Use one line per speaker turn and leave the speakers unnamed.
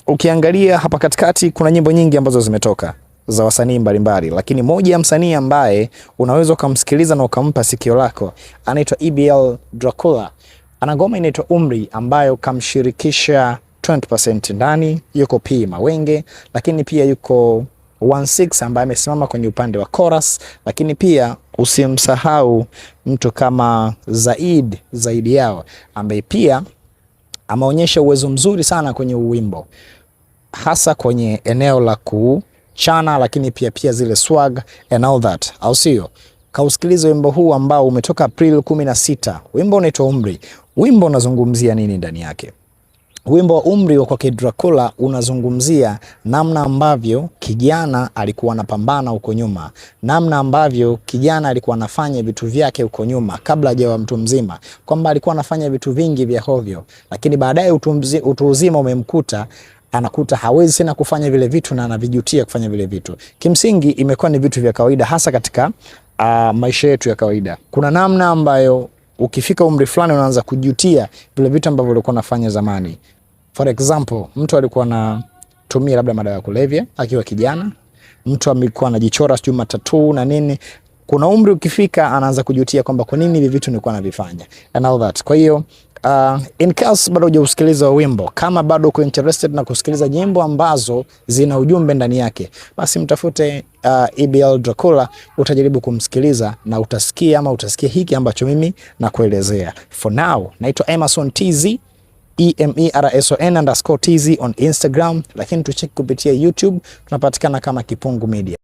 Ukiangalia hapa katikati kuna nyimbo nyingi ambazo zimetoka za wasanii mbalimbali, lakini moja ya msanii ambaye unaweza ukamsikiliza na ukampa sikio lako anaitwa EBL Dracula. Ana ngoma inaitwa Umri ambayo kamshirikisha 20% ndani, yuko P Mawenge, lakini pia yuko 16 ambaye amesimama kwenye upande wa chorus, lakini pia usimsahau mtu kama Zaid Zaidi Yao ambaye pia ameonyesha uwezo mzuri sana kwenye uwimbo, hasa kwenye eneo la kuchana, lakini pia zile swag and all that, au sio? Kausikilize wimbo huu ambao umetoka April 16. Wimbo unaitwa Umri. Wimbo unazungumzia nini ndani yake? Wimbo wa Umri wa kwake Dracula unazungumzia namna ambavyo kijana alikuwa anapambana huko nyuma, namna ambavyo kijana alikuwa anafanya vitu vyake huko nyuma kabla hajawa mtu mzima, kwamba alikuwa anafanya vitu vingi vya hovyo, lakini baadaye utu uzima umemkuta, anakuta hawezi tena kufanya vile vitu na anavijutia kufanya vile vitu. Kimsingi imekuwa ni vitu vya kawaida hasa katika maisha yetu ya kawaida. Kuna namna ambayo ukifika umri fulani unaanza kujutia vile vitu ambavyo ulikuwa unafanya zamani. For example, mtu alikuwa anatumia labda madawa ya kulevya akiwa kijana, mtu amekuwa anajichora sijui matattoo na nini. Kuna umri ukifika anaanza kujutia kwamba kwa nini hivi vitu nilikuwa navifanya and all that. Kwa hiyo in case bado hujausikiliza wimbo, kama bado uko interested na kusikiliza nyimbo ambazo zina ujumbe ndani yake, basi mtafute EBL Dracula, utajaribu kumsikiliza na utasikia ama utasikia hiki ambacho mimi nakuelezea. For now, naitwa Emerson TZ, Emerson_TZ on Instagram, lakini tucheki kupitia YouTube, tunapatikana kama Kipungu Media.